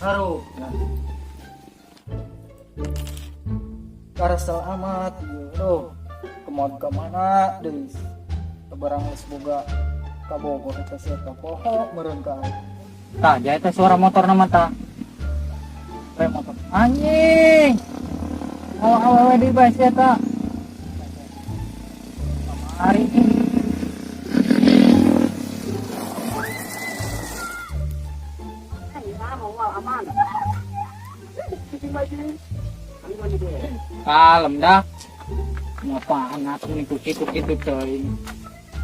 Aduh. Karesel amat ieu. Aduh. Kemod ka mana deui? Barang geus boga ka Bogor eta sia poho meureun ka aing. Tah, jaya teh suara motor nama tah. Rem motor. Anjing. Awa awewe di bae sia tah. Kamari. Kalem dah. Ngapaan atuh nih kitu-kitu teuing.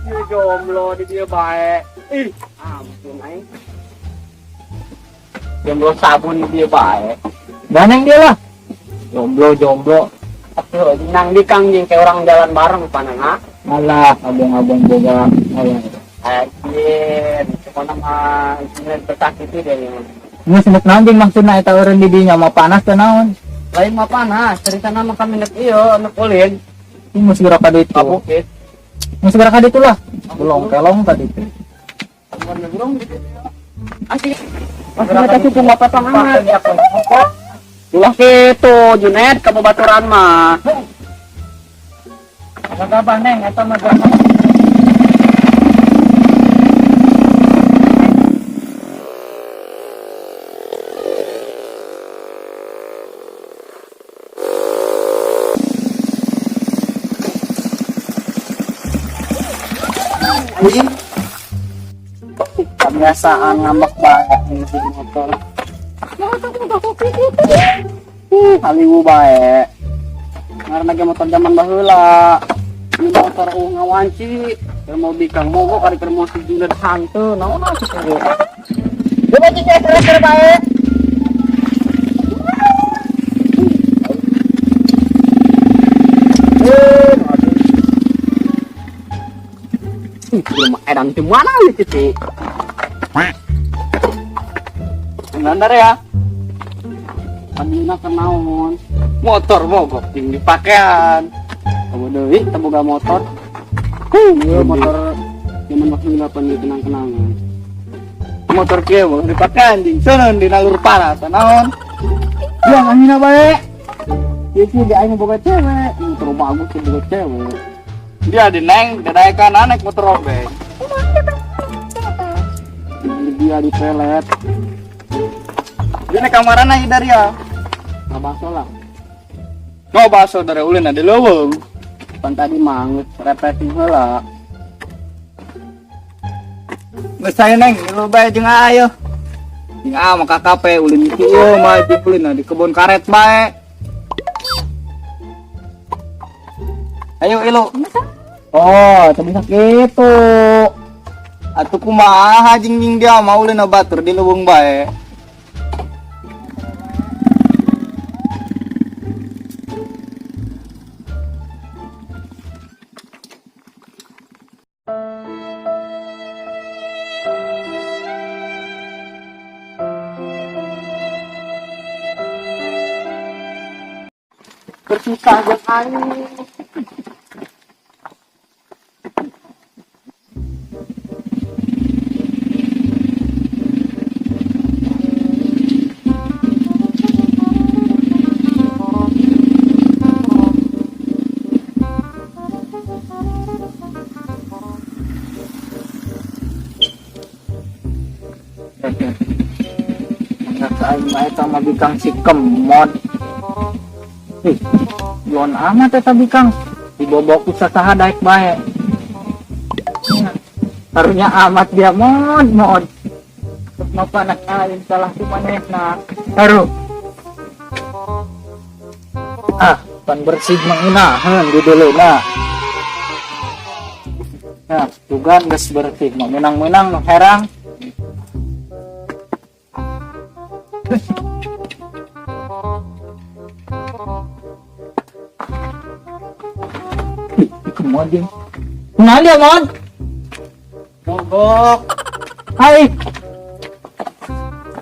Ieu jomblo di dia bae. Ih, ampun aing. Jomblo sabun di dia bae. Ganeng dia lah. Jomblo jomblo. Atuh nang di Kang jeung kayak orang jalan bareng panana. Alah, abong-abong boga. Alah. Anjir, cuma nama sebenarnya tersakiti dia nih. Ini sebut naon jeung maksudna eta eureun di dinya mah panas teh naon? Lain mah panas, cerita nama kami nek ieu nek ulin. Ini mesti gerak ka ditu. Ka bukit. Mesti gerak ka ditu lah. Belong kelong tadi teh. Asik. Maksudnya teh cukup bapak amat. Ulah kitu, Junet, ka babaturan mah. Apa neng eta mah gerak. Kebiasaan ngambek bae di motor. Haliwu bae. Ngaranna ge motor zaman baheula. Ini motor ngawanci, keur mau bikang mogok ari keur mau si Junet hanteu, naon atuh teh. Coba cek keur bae. Ih, rumah edan di mana nih gitu? Benar ya? Panggilna kenaon? Motor mogok jeung dipakean. Kamu deui teu boga motor. Ieu motor zaman waktu 8 ieu kenang-kenangan. Motor kieu mah dipakean jeung seuneun di nalur panas naon? Buang angina bae. Ieu sih di aing boga cewek, motor bagus teu boga cewek. Dia di neng, dadaekan naik motor robeng. Dia di pelet. Dia naik kamarana ieu dari ya. Ngabaso lah. Ngabaso dari ulin di leuweung. Pan tadi mah geus refreshing heula. Geus saya neng, lu bae jeung ayo. Jeung A mah KKP ulin kieu mah di ulin di kebun karet bae. Ayo ilu. Oh, teu bisa kitu. Atuh kumaha jeung jeung dia mah ulin batur di leuweung bae. Bersusah buat aing. Sama bikang si kemot. Ih, juan amat eta bikang. Dibobok ku sasaha daek bae. Karunya amat dia mod mod. Mau panas aing salah ku manehna. Aduh. Ah, pan bersih mengunaheun di duluna. Nah, tugan geus bersih mah menang-menang nu herang. Kemod jeung. Kunaon dia, Mon? Mogok. Hai.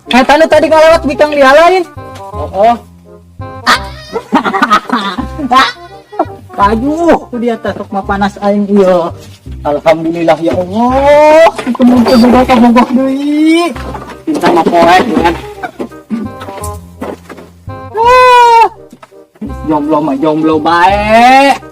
Eta nu tadi ngalewat bikang dihalain. Oh, oh. Aduh, ku dia teh sok mah panas aing ieu. Alhamdulillah ya Allah, ketemu teh boga ka mogok deui. Minta mah poek, kan. Jomblo mah jomblo bae.